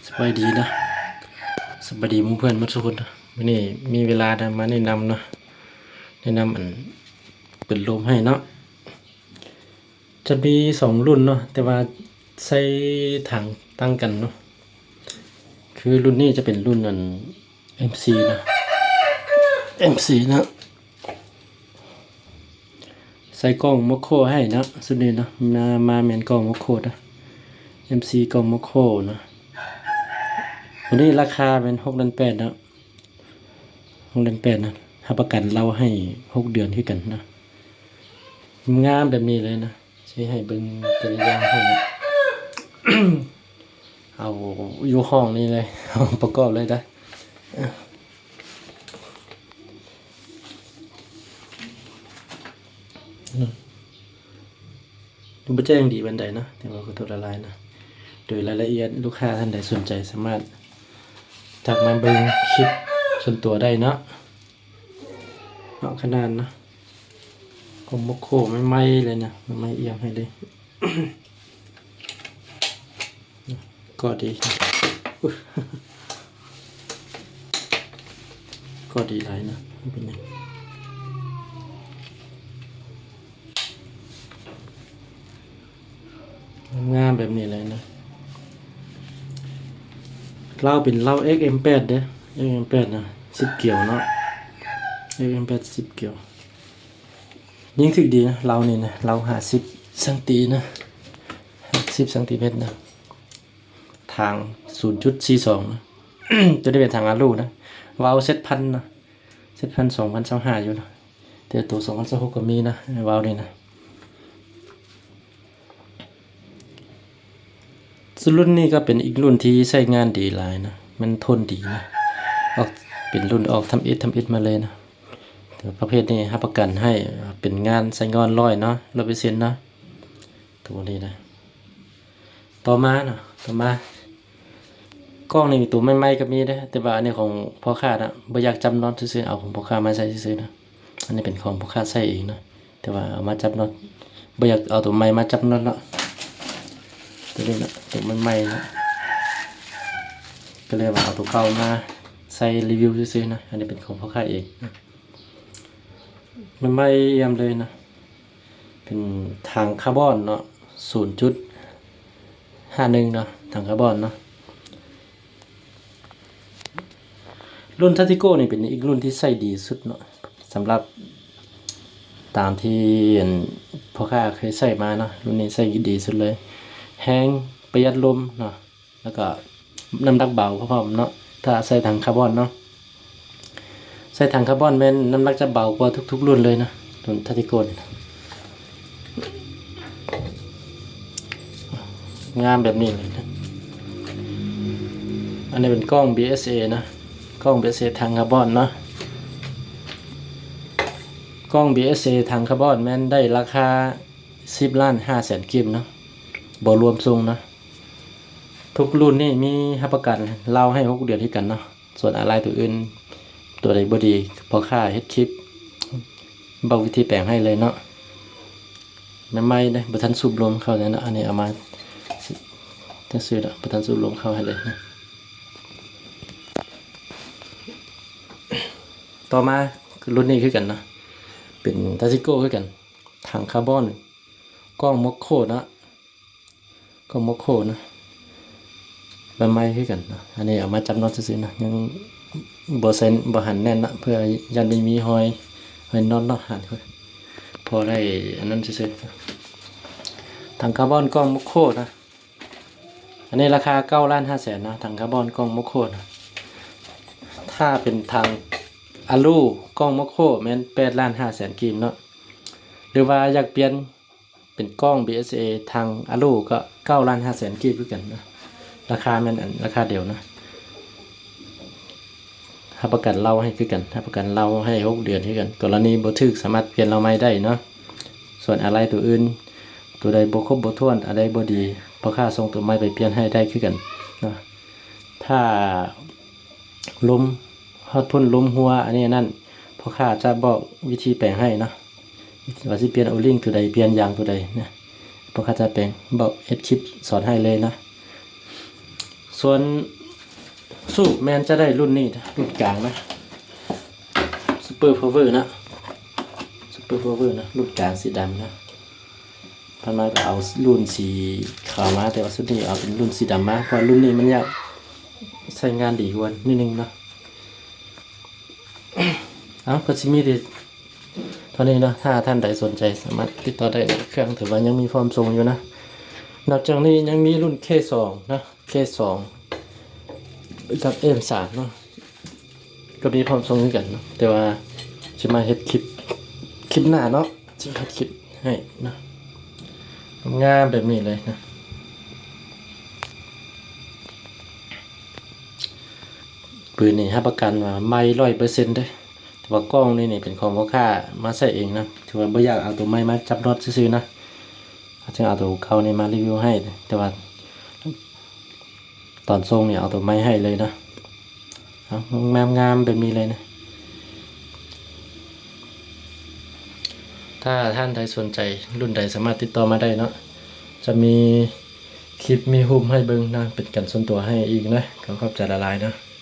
ສະບາຍດີເນາະ ສະບາຍດີໝູ່ເພື່ອນໝົດທຸກຄົນເນາະ. ມື້ນີ້ມີເວລານະ ມາແນະນຳເນາະ ແນະນຳອັນເປີດລົມໃຫ້ເນາະ. ຈະມີສອງລຸ້ນເນາະ ແຕ່ວ່າໃສ່ຖັງຕ່າງກັນເນາະ. ຄືລຸ້ນນີ້ຈະເປັນລຸ້ນອັນ ເອັມຊີ ເນາະ ເອັມຊີ ເນາະ. ໃສ່ກ້ອງ macro ໃຫ້ເນາະ ຊຸດນີ້ເນາະ. ມາ ມາແມ່ນກ້ອງ macro ເນາະ ເອັມຊີ ກ້ອງ macro ເນາະ. ໂຕນີ້ລາຄາແມ່ນຫົກລ້ານແປດເນາະ ຫົກລ້ານແປດເນາະ. ຮັບປະກັນລາວໃຫ້ຫົກເດືອນຄືກັນເນາະ. ງາມແບບນີ້ເລີຍເນາະ. ຊິໃຫ້ເບິ່ງຕົວຢ່າງໃຫ້ເນາະ. ເອົາຢູ່ຫ້ອງນີ້ເລີຍ ປະກອບເລີຍເດີ. ບໍ່ແຈ້ງດີປານໃດເນາະ ແຕ່ວ່າຂໍໂທດຫຼາຍໆເນາະ. ໂດຍລາຍລະອຽດ ລູກຄ້າທ່ານໃດສົນໃຈສາມາດທັກມາເບິ່ງຄລິບສ່ວນຕົວໄດ້ເນາະ. ເນາະ ຂະໜາດເນາະ ຂອງ macro ໃໝ່ໆເລີຍນະ ໃໝ່ໆ ອຽມໃຫ້ເລີຍ. ກໍດີ ກໍດີຫຼາຍນະ ເປັນຫຍັງ ງາມແບບນີ້ເລີຍນະ. ລາວເປັນລາວ ເອັກເອັມແປດ ເດ້ ເອັກເອັມແປດ ນະ ສິບກຽວເນາະ ເອັກເອັມແປດ ສິບກຽວ. ຍິງຖືກດີນະ ລາວນີ້ນະ ລາວຫ້າສິບຊັງຕີນະ ຫ້າສິບຊັງຕີແມັດນະ. ຖັງສູນຈຸດສີ່ສອງນະ ໂຕນີ້ເປັນຖັງອາລູນະ. ວາວເຊັດພັນນະ ເຊັດພັນ ສອງພັນຊາວຫ້າຢູ່ນະ ແຕ່ໂຕ ສອງພັນຊາວຫົກ ກໍມີນະ ວາວນີ້ນະ. ຊຸດລຸ້ນນີ້ກໍເປັນອີກລຸ້ນທີ່ໃຊ້ງານດີຫຼາຍນະ ມັນທົນດີນະ ອອກ ເປັນລຸ້ນອອກທຳອິດ ທຳອິດມາເລີຍນະ. ແຕ່ປະເພດນີ້ຮັບປະກັນໃຫ້ເປັນງານໃຊ້ງານຮ້ອຍເນາະ ຮ້ອຍເປີເຊັນເນາະ ໂຕນີ້ນະ. ຕໍ່ມາເນາະ ຕໍ່ມາ ກ້ອງນີ້ໂຕໃໝ່ໆກໍມີເດ້ ແຕ່ວ່າອັນນີ້ຂອງພໍ່ຄ້ານະ ບໍ່ຢາກຈຳນອນຊື່ໆ ເອົາຂອງພໍ່ຄ້າມາໃຊ້ຊື່ໆນະ. ອັນນີ້ເປັນຂອງພໍ່ຄ້າໃຊ້ເອງນະ ແຕ່ວ່າເອົາມາຈັບນັອດ ບໍ່ຢາກເອົາໂຕໃໝ່ມາຈັບນັອດເນາະ. ໂຕນີ້ນະ ໂຕໃໝ່ໆນະ ກໍເລີຍວ່າເອົາໂຕເກົ່າມາໃສ່ຣີວິວຊື່ໆນະ. ອັນນີ້ເປັນຂອງພໍ່ຄ້າເອງນະ ໃໝ່ໆອຽມເລີຍນະ. ເປັນຖັງຄາບອນເນາະ ສູນຈຸດຫ້າໜຶ່ງເນາະ ຖັງຄາບອນເນາະ. ລຸ້ນ Tactico ນີ້ເປັນອີກລຸ້ນທີ່ໃຊ້ດີສຸດເນາະ ສຳລັບຕາມທີ່ອັນ ພໍ່ຄ້າເຄີຍໃຊ້ມາເນາະ. ລຸ້ນນີ້ໃຊ້ດີສຸດເລີຍ ແຮງປະຢັດລົມເນາະ ແລ້ວກໍນ້ຳໜັກເບົາພ້ອມເນາະ ຖ້າໃສ່ຖັງຄາບອນເນາະ. ໃສ່ຖັງຄາບອນແມ່ນນ້ຳໜັກຈະເບົາກວ່າທຸກໆລຸ້ນເລີຍນະ ລຸ້ນ Tactico ນີ້ນະ. ງາມແບບນີ້ເລີຍນະ. ອັນນີ້ເປັນກ້ອງ BSA ນະ ກ້ອງ BSA ຖັງຄາບອນເນາະ. ກ້ອງ BSA ຖັງຄາບອນແມ່ນໄດ້ລາຄາສິບລ້ານຫ້າແສນກີບເນາະ ບໍ່ລວມສົ່ງເນາະ. ທຸກລຸ້ນນີ້ມີຮັບປະກັນລາວໃຫ້ຫົກເດືອນຄືກັນເນາະ. ສ່ວນອາໄລຕົວອື່ນ ຕົວໃດບໍ່ດີ ພໍ່ຄ້າເຮັດຄລິບບອກວິທີແປງໃຫ້ເລີຍເນາະ. ໃໝ່ໆເດ້ ບໍ່ທັນສູບລົມເຂົ້າເລີຍເນາະ. ອັນນີ້ເອົາມາ ຈັ່ງຊີ້ເນາະ ບໍ່ທັນສູບລົມເຂົ້າໃຫ້ເລີຍນະ. ຕໍ່ມາລຸ້ນນີ້ຄືກັນເນາະ ເປັນ Tactico ຄືກັນ ຖັງຄາບອນ ກ້ອງ macro ເນາະ. ກ້ອງ macro ນະ ໃໝ່ໆຄືກັນເນາະ. ອັນນີ້ເອົາມາຈັບນັອດຊື່ໆນະ ຍັງບໍ່ເຊັນ ບໍ່ຫັນແໜ້ນເນາະ ເພື່ອຢ້ານໄດ້ມີຮອຍ ຮອຍນັອດເນາະ. ຫັນ ພໍໄດ້ອັນນັ້ນຊື່ໆ. ຖັງຄາບອນກ້ອງ macro ນະ ອັນນີ້ລາຄາເກົ້າລ້ານຫ້າແສນນະ ຖັງຄາບອນກ້ອງ macro ນະ. ຖ້າເປັນຖັງອາລູກ້ອງ macro ແມ່ນແປດລ້ານຫ້າແສນກີບເນາະ. ຫຼືວ່າຢາກປ່ຽນ ເປັນກ້ອງ BSA ຖັງອາລູກໍເກົ້າລ້ານຫ້າແສນກີບຄືກັນນະ. ລາຄາແມ່ນອັນລາຄາດຽວນະ. ຮັບປະກັນລາວໃຫ້ຄືກັນ ຮັບປະກັນລາວໃຫ້ຫົກເດືອນຄືກັນ. ກໍລະນີບໍ່ຖືກສາມາດປ່ຽນລາວໃໝ່ໄດ້ເນາະ. ສ່ວນອາໄລຕົວອື່ນ ຕົວໃດບໍ່ຄົບບໍ່ຖ້ວນ ອາໄລບໍ່ດີ ພໍ່ຄ້າສົ່ງຕົວໃໝ່ໄປປ່ຽນໃຫ້ໄດ້ຄືກັນເນາະ. ຖ້າ ລົມ ຮອດພົ້ນລົມຮົ່ວ ອັນນີ້ອັນນັ້ນ ພໍ່ຄ້າຈະບອກວິທີແປງໃຫ້ເນາະ ວ່າຊິປ່ຽນໂອລິງຕົວໃດ ປ່ຽນຢາງຕົວໃດນະ. ພໍ່ຄ້າຈະແປງ ບອກ ເຮັດຄລິບສອນໃຫ້ເລີຍນະ. ສ່ວນສູບແມ່ນຈະໄດ້ລຸ້ນນີ້ ລຸ້ນກາງນະ Super Power ນະ Super Power ນະ ລຸ້ນກາງສີດຳນະ. ຜ່ານມາກໍເອົາລຸ້ນສີຂາວມາ ແຕ່ວ່າຊຸດນີ້ເອົາເປັນລຸ້ນສີດຳມາ ເພາະວ່າລຸ້ນນີ້ມັນຢາກໃຊ້ງານດີກວ່າໜ້ອຍໜຶ່ງເນາະ. ເອົາ ກໍຊິມີແຕ່ເທົ່ານີ້ເນາະ ຖ້າທ່ານໃດສົນໃຈສາມາດຕິດຕໍ່ໄດ້ ເຄື່ອງຖືວ່າຍັງມີພ້ອມສົ່ງຢູ່ນະ. ນອກຈາກນີ້ຍັງມີລຸ້ນ K ສອງນະ K ສອງກັບ M ສາມເນາະ ກໍມີພ້ອມສົ່ງຄືກັນເນາະ ແຕ່ວ່າຊິມາເຮັດຄລິບ ຄລິບໜ້າເນາະ ຊິເຮັດຄລິບໃຫ້ເນາະ. ງາມແບບນີ້ເລີຍນະ ປືນນີ້ຮັບປະກັນວ່າໃໝ່ຮ້ອຍເປີເຊັນເດ້. ແຕ່ວ່າກ້ອງນີ້ນີ້ເປັນຂອງພໍ່ຄ້າມາໃຊ້ເອງນະ ຖືວ່າບໍ່ຢາກເອົາໂຕໃໝ່ມາຈັບນັອດຊື່ໆນະ ເຮົາຈຶ່ງເອົາໂຕເກົ່ານີ້ມາຣີວິວໃຫ້. ແຕ່ວ່າຕອນສົ່ງນີ້ເອົາໂຕໃໝ່ໃຫ້ເລີຍນະ. ເອົາ ງາມໆແບບນີ້ເລີຍນະ. ຖ້າທ່ານໃດສົນໃຈລຸ້ນໃດສາມາດຕິດຕໍ່ມາໄດ້ເນາະ ຈະມີຄລິບມີຮູບໃຫ້ເບິ່ງນະ ເປັນການສ່ວນຕົວໃຫ້ອີກນະ. ກໍຂອບໃຈຫຼາຍໆນະ.